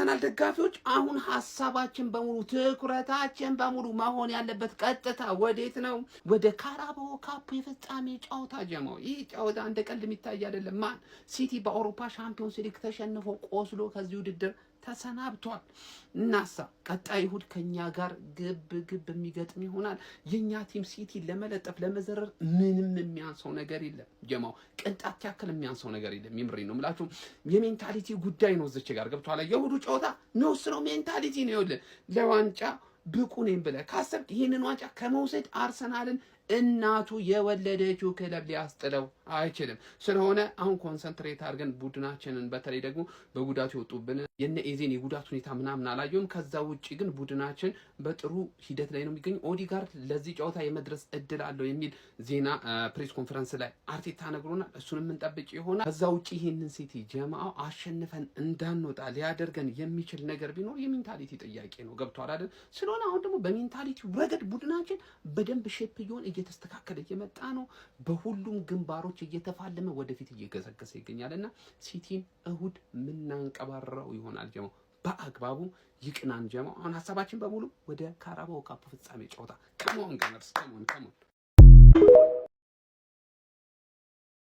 የአርሰናል ደጋፊዎች፣ አሁን ሀሳባችን በሙሉ፣ ትኩረታችን በሙሉ መሆን ያለበት ቀጥታ ወዴት ነው? ወደ ካራባኦ ካፕ የፍጻሜ ጨዋታ ጀማው። ይህ ጨዋታ እንደ ቀልድ የሚታይ አይደለም። ማን ሲቲ በአውሮፓ ሻምፒዮንስ ሊግ ተሸንፎ ቆስሎ ከዚህ ውድድር ተሰናብቷል። እናሳ ቀጣይ እሁድ ከኛ ጋር ግብ ግብ የሚገጥም ይሆናል። የእኛ team ሲቲ ለመለጠፍ፣ ለመዘረር ምንም የሚያንሰው ነገር የለም። ጀማው፣ ቅንጣት ያክል የሚያንሰው ነገር የለም። የምሬ ነው የምላችሁ። የ mentality ጉዳይ ነው። እዚች ጋር ገብቶሃል። የእሁዱ ጨዋታ የሚወስነው mentality ነው። ይኸውልህ፣ ለዋንጫ ብቁ ነኝ ብለህ ካሰብክ ይህንን ዋንጫ ከመውሰድ አርሰናልን እናቱ የወለደችው ክለብ ሊያስጥለው አይችልም። ስለሆነ አሁን concentrate አድርገን ቡድናችንን፣ በተለይ ደግሞ በጉዳቱ የወጡብን የነ ኤዜን የጉዳት ሁኔታ ምናምን አላየውም። ከዛ ውጭ ግን ቡድናችን በጥሩ ሂደት ላይ ነው የሚገኘው። ኦዲጋርድ ለዚህ ጨዋታ የመድረስ እድል አለው የሚል ዜና press conference ላይ አርቴታ ነግሮናል። እሱን የምንጠብቅ ይሆናል። ከዛ ውጭ ይህንን ሲቲ ጀማው አሸንፈን እንዳንወጣ ሊያደርገን የሚችል ነገር ቢኖር የ mentality ጥያቄ ነው። ገብቷል አይደል? ስለሆነ አሁን ደግሞ በ mentality ረገድ ቡድናችን በደንብ shape እየሆነ፣ እየተስተካከለ እየመጣ ነው። በሁሉም ግንባሮች እየተፋለመ ወደፊት እየገሰገሰ ይገኛል እና ሲቲን እሁድ ምናንቀባረረው ይሆናል። ጀማው፣ በአግባቡ ይቅናን ጀማው። አሁን ሀሳባችን በሙሉ ወደ ካራባኦ ካፕ ፍጻሜ ጨዋታ። Come on Gunners, come on, come on.